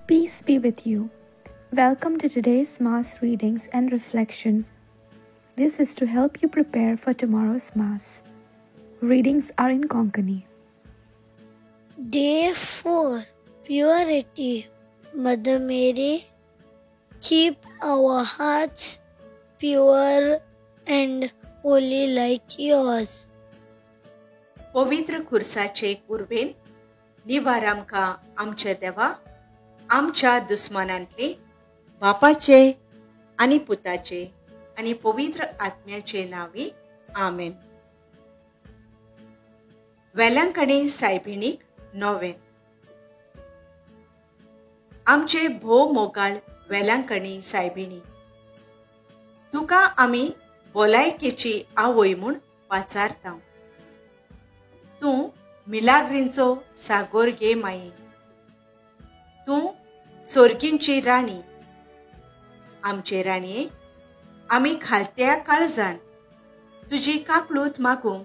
Peace be with you. Welcome to today's Mass readings and reflections. This is to help you prepare for tomorrow's Mass. Readings are in Konkani. Day 4. Purity. Mother Mary, keep our hearts pure and holy like yours. पवित्र खुर्साचे कुर्बेन निवार आमकां आमच्या देवा आमच्या दुस्मानांतली बापाचे आनी पुताचे आनी पवित्र आत्म्याचे नांवी आमेन. वेलंकणी सायबिणीक नोवेन. आमचे भोव मोगाळ वेलंकणी सायबिणी, तुका आमी भलायकेची आवय म्हूण पाचारता. तूं मिलाग्रींचो सागोर गे माई, तूं सोर्गींची राणी. आमचे राणये, आमी खालत्या काळजान तुजी काकलूत मागूंक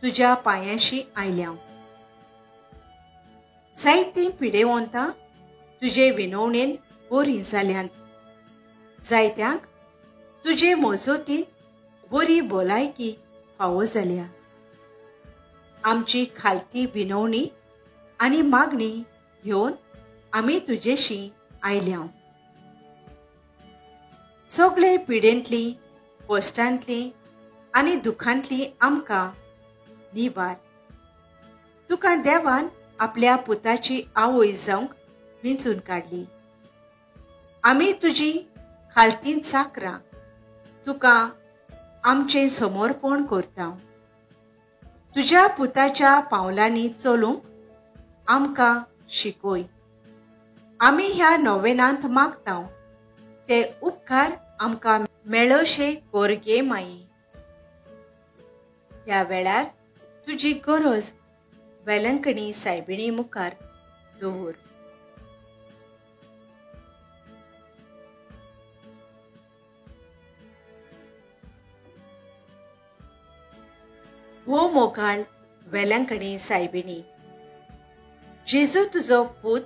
तुज्या पांयांशी आयल्या. जायतीं पिडेवंतां तुजे विनवणेन बरीं जाल्यांत, जायत्यांक तुजे मोजोतीन बरी भलायकी फावो जाल्या. आमची खालती विनवणी आनी मागणी घेवन आमी तुजेशी आयल्या. सगळे पिडेंतली, कश्टांतली आनी दुखांतली आमकां निवार. तुका देवान आपल्या पुताची आवय जावंक विंचून काडली. आमी तुजी खालती चाकरां तुका आमचें समर्पण करता. तुज्या पुताच्या पावलांनी चलूंक आमकां शिकय. आमी ह्या नोवेनांत मागता ते उपकार आमकां मेळोशे कर गे माई. ह्या वेळार तुजी गरज वेलंकणी सायबिणी मुखार दवर. हो मोगाळ वेलंकणी सायबिणी, जेजू तुजो पूत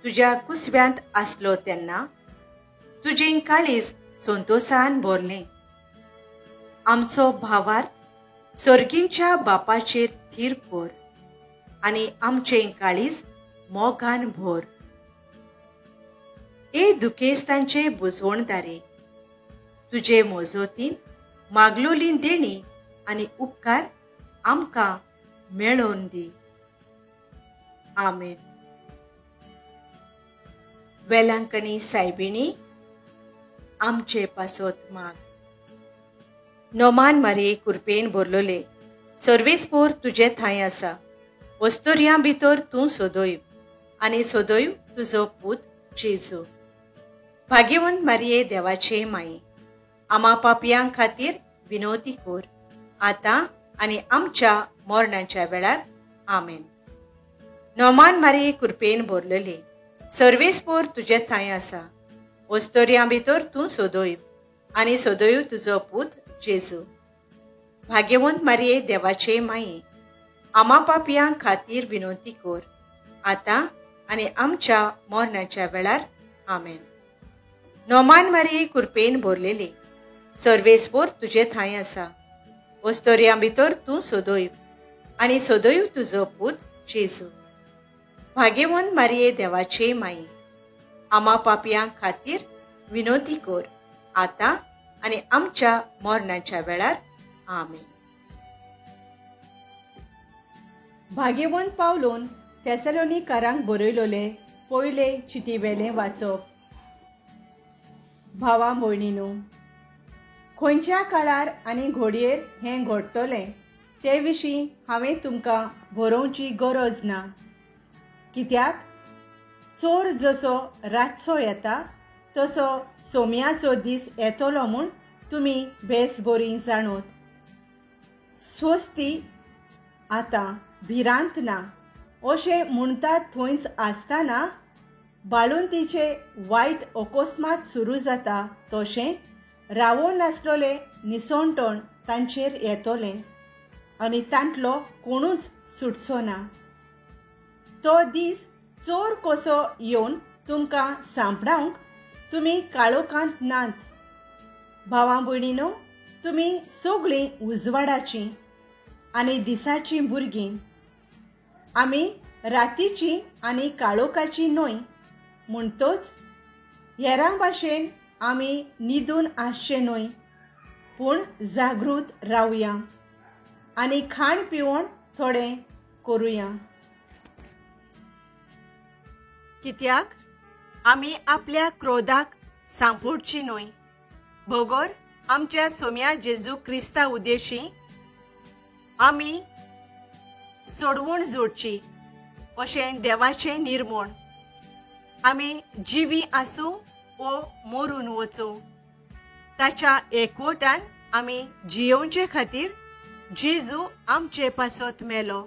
तुज्या कुसव्यांत आसलो तेन्ना तुजें काळीज संतोसान भरलें. आमचो भावार्थ सर्गींच्या बापाचेर थीर कर आनी आमचें काळीज मोगान भर. ए दुखेस्तांचे बुजवणदारे, तुजे मोजोतीन मागलोली देणी आनी उपकार आमकां मेळोवन दी. आमेन. वेलंकणी सायबिणी, आमचे पासत माग. नोमान मारये कुरपेन भरलोले सर्वेस्पोर तुजे थांय आसा. वस्तुर्यां भितर तूं सोदोय आनी सोदोय तुजो पूत जेजू. भाग्यवंत मारये देवाचे माई, आमा पापयां खातीर विनोती कर आतां आनी आमच्या मरणाच्या वेळार. आमेन. नोमान मारये कुरपेन भरलेले सर्वेस्पोर तुजे थांय आसा. वस्तोर्यां भितर तूं सोदोय आनी सोदोय तुजो पूत जेजू. भाग्यवंत मारये देवाचे माई, आमा पापयां खातीर विनोती कर आतां आनी आमच्या मरणाच्या वेळार. आमेन. नोमान मारये कुरपेन भरलेले सर्वेस्पोर तुजे थांय आसा. वस्तोर्यां भितर तूं सोदोय आनी सोदोय तुजो पूत जेजू. भाग्यवंत मारये देवाचे माई, आमा पापयां खातीर विनोती कर आतां आनी आमच्या मरणाच्या वेळार. आमेन. भाग्यवंत पावलून थेसलोनिकारांक बरयलोले पयले चिटी वेलें वाचप. भावा भयणीनू, खंयच्या काळार आनी घडयेर हें घडटलें ते विशीं हांवें तुमकां बरोवची गरज ना. कित्याक चोर जसो रातचो येता तसो सोम्याचो दीस येतलो म्हूण तुमी बेस बरी जाणोत. स्वस्ती आतां भिरांत ना अशें म्हणटात थंयच आसतना बाळुंतीचे वायट अकस्मात सुरू जाता तशें रावोन नासलोलें निसणटण तांचेर येतलें आनी तांतलो कोणूच सुटचो ना. तो दीस चोर कसो येवन तुमकां सांपडावंक तुमी काळोखांत नात. भावां भयणीनो, तुमी सगळीं उजवाडाचीं आनी दिसाचीं भुरगीं. आमी रातीचीं आनी काळोखाचीं न्हय, म्हणटच हेरां भाशेन आमी न्हिदून आसचें न्हय, पूण जागृत रावया आनी खाण पिवण थोडें करुया. कित्याक आमी आपल्या क्रोधाक सांपोडची न्हय, बगर आमच्या सोम्या जेजू क्रिस्ता उद्देशी आमी सोडवण जोडची अशें देवाचें निर्मोण. आमी जिवी आसूं वो मरून वचूं, ताच्या एकवटान आमी जियोवचे खातीर जेजू आमचे पासत मेलो.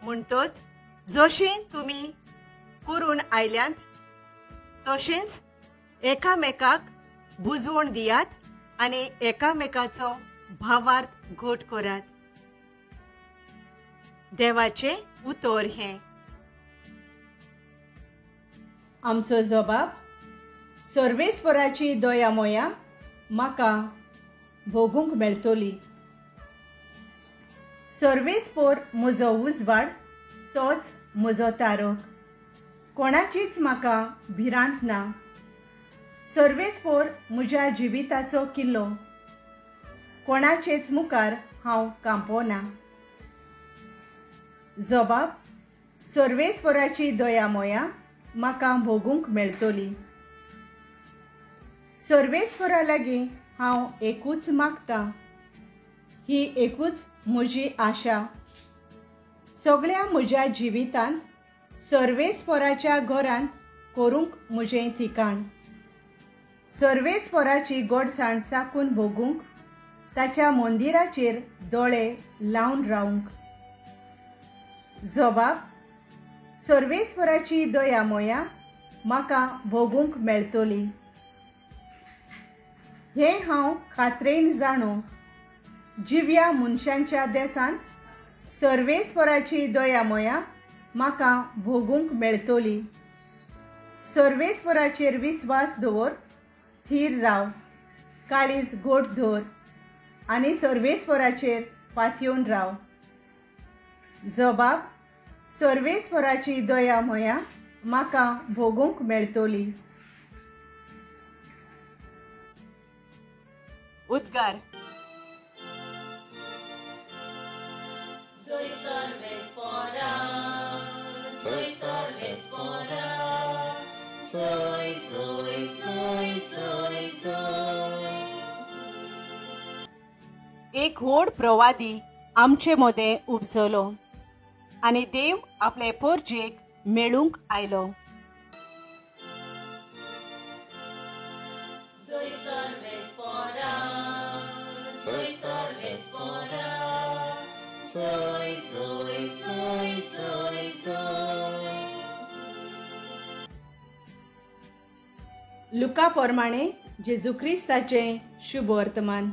म्हणटच जशें तुमी करून आयल्यांत तशेंच एकामेकाक बुजवण दियात आनी एकामेकाचो भावार्थ घट करात. देवाचें उतर हें. आमचो जबाब: सर्वेस्वराची दया मोया म्हाका भोगूंक मेळटली. सर्वेस्पोर म्हजो उजवाड, तोच म्हजो तारक, कोणाचीच म्हाका भिरांत ना. सर्वेस्पोर म्हज्या जिविताचो किल्लो, कोणाचेच मुखार हांव कांपना. जबाब: सर्वेस्वराची दया मोया म्हाका भोगूंक मेळटली. सर्वेस्वरा लागीं हांव एकूच मागतां, ही एकूच म्हजी आशा. सगळ्या म्हज्या जिवितांत सर्वेस्वराच्या घरांत करूंक म्हजें ठिकाण. सर्वेस्वराची गोडसाण चाकून भोगूंक, ताच्या मंदिराचेर दोळे लावन रावंक. जबाब: सर्वेस्वराची दया मोया म्हाका भोगूंक मेळटली. हें हांव खात्रेन जाणो, जिव्या मनशांच्या देसांत सर्वेस्वराची दया मोया म्हाका भोगूंक मेळटली. सर्वेस्वराचेर विस्वास दवर, थीर राव, काळीज घट धर आनी सर्वेस्वराचेर पातयेवन राव. जबाब: सर्वेस्वराची दया मोया म्हाका भोगूंक मेळटली. उद्गार. Soy, soy, soy, soy, soy. एक व्हड प्रवादी आमचे मदें उपजलो आनी देव आपले पोरजेक मेळूंक आयलो. Soy सर्वेस्पोरा, soy सर्वेस्पोरा, soy, soy, soy, soy, soy. लुका प्रमाणे जेजू क्रिस्ताचें शुभ वर्तमान.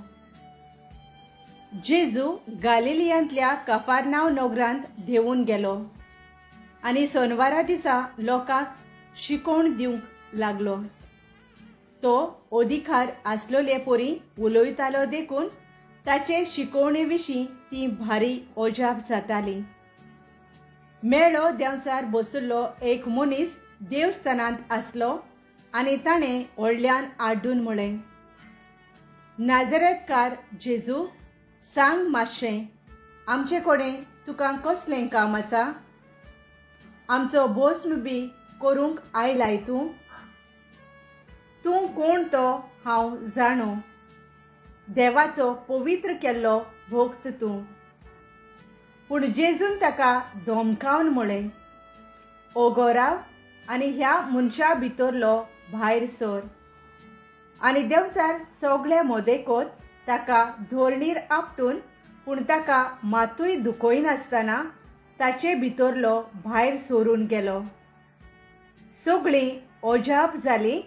जेजू गालिलियांतल्या कफारनाव नगरांत देंवून गेलो आनी सोनवारा दिसा लोकांक शिकोवण दिवंक लागलो. तो अधिकार आसलोले परी उलयतालो देखून ताचे शिकोवणे विशीं ती भारी अजाप जाताली. मेळो देंवचार बशिल्लो एक मनीस देवस्थानांत आसलो आनी ताणें व्हडल्यान आड्डून म्हळें, नाजरेतकार जेजू, सांग मातशें, आमचे कडेन तुका कसलें काम आसा? आमचो भस्म बी करूंक आयलाय तूं? तूं कोण तो हांव जाणो, देवाचो पवित्र केल्लो भक्त तूं. पूण जेजून ताका धमकावन म्हळें, ओगो राव आनी ह्या मनशा भितरलो भायर सर. आनी देंवचार सगळे मदेकोत ताका धोरणीर आपटून, पूण ताका मातूय दुखयनासतना ताचे भितरलो भायर सरून गेलो. सगळीं अजाप जालीं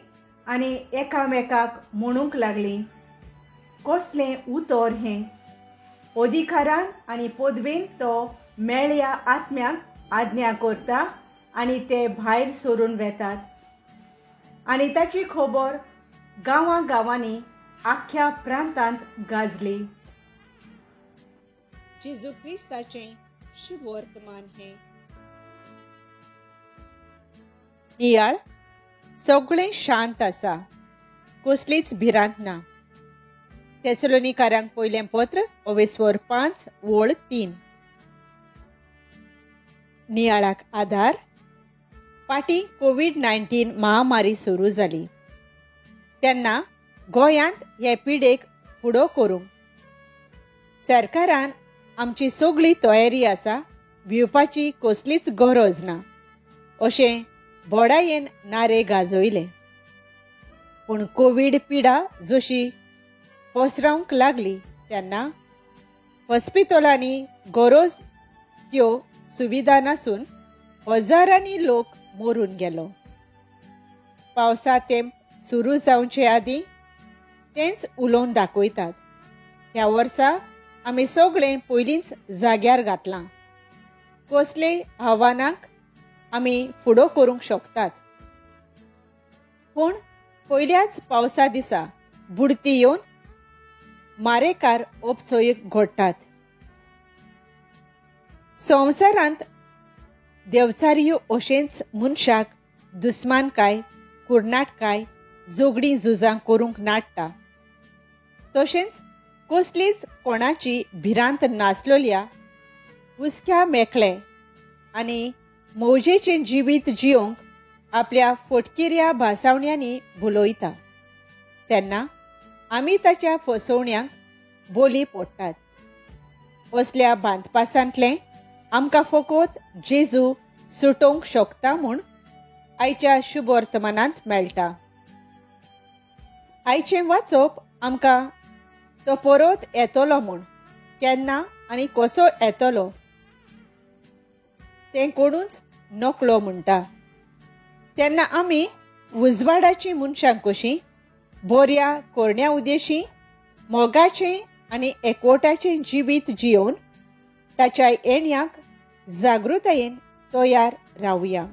आनी एकामेकाक म्हणूंक लागलीं, कसलें उतर हें! अधिकारान आनी पदवेन तो मेळ्या आत्म्याक आज्ञा करता आनी ते भायर सरून वेतात. आनी ताची खबर गांवां गांवांनी आख्ख्या प्रांतांत गाजली. जेजू क्रिस्ताचें शुभ वर्तमान हें. नियाळ सगळें शांत आसा, कसलीच भिरांत ना. थेसलोनिकारांक पयलें पत्र ओवेस्वर 5 ओळ 3. नियाळाक आधार. फाटीं कोवीड-19 महामारी सुरू जाली तेन्ना गोंयांत हे पिडेक फुडो करूंक सरकारान आमची सगळी तयारी आसा, भिवपाची कसलीच गरज ना अशें बोडायेन नारे गाजयले. पूण कोवीड पिडा जशी पसरावंक लागली तेन्ना हॉस्पिटलांनी गरज त्यो सुविधा नासून हजारांनी लोक मरून गेलो. पावसा तेंप सुरू जावचे आदीं तेंच उलोवन दाखयतात. ह्या वर्सा आमी सगळें पयलींच जाग्यार घातलां, कसलेय आव्हानांक आमी फुडो करूंक शकतात. पूण पयल्याच पावसा दिसा बुडती येवन मारेकार ओपचोयक घडटात. संवसारांत देवचारयो अशेंच मनशाक दुस्मानकाय, कुर्नाटकाय, झगडीं झुजां करूंक नाडटा. तशेंच कसलीच कोणाची भिरांत नासलेल्या हुसक्या मेकळे आनी मौजेचें जिवीत जियोंक आपल्या फटकिऱ्या भासावण्यांनी भुलयता. तेन्ना आमी ताच्या फसवण्यांक बोली पडटात. असल्या बांदपासांतलें आमकां फकत जेजू सुटोवंक शकता म्हूण आयच्या शुभ वर्तमानांत मेळटा. आयचें वाचप आमकां तो परत येतलो म्हूण केन्ना आनी कसो येतलो तें कोणूच नकळो म्हणटा. तेन्ना आमी उजवाडाचीं मनशां कशीं बऱ्या करण्या उदेशी मोगाचें आनी एकवटाचें जिवीत जियोवन ताच्या येण्याक जागृतायेन तयार रावया.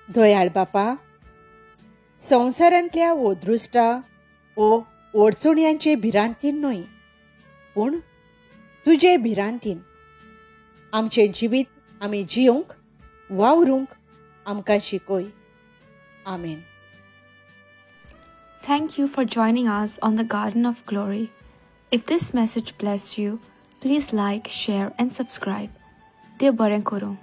दयाळ बापा, संवसारांतल्या अदृश्टा ओ अडचण्यांचे भिरांतीन न्हय, पूण तुजे भिरांतीन आमचें जिवीत आमी जियोंक वावरूंक आमकां शिकय. आमेन. Thank you for joining us on the Garden of Glory. If this message blessed you, please like, share and subscribe. देव बरें करूं.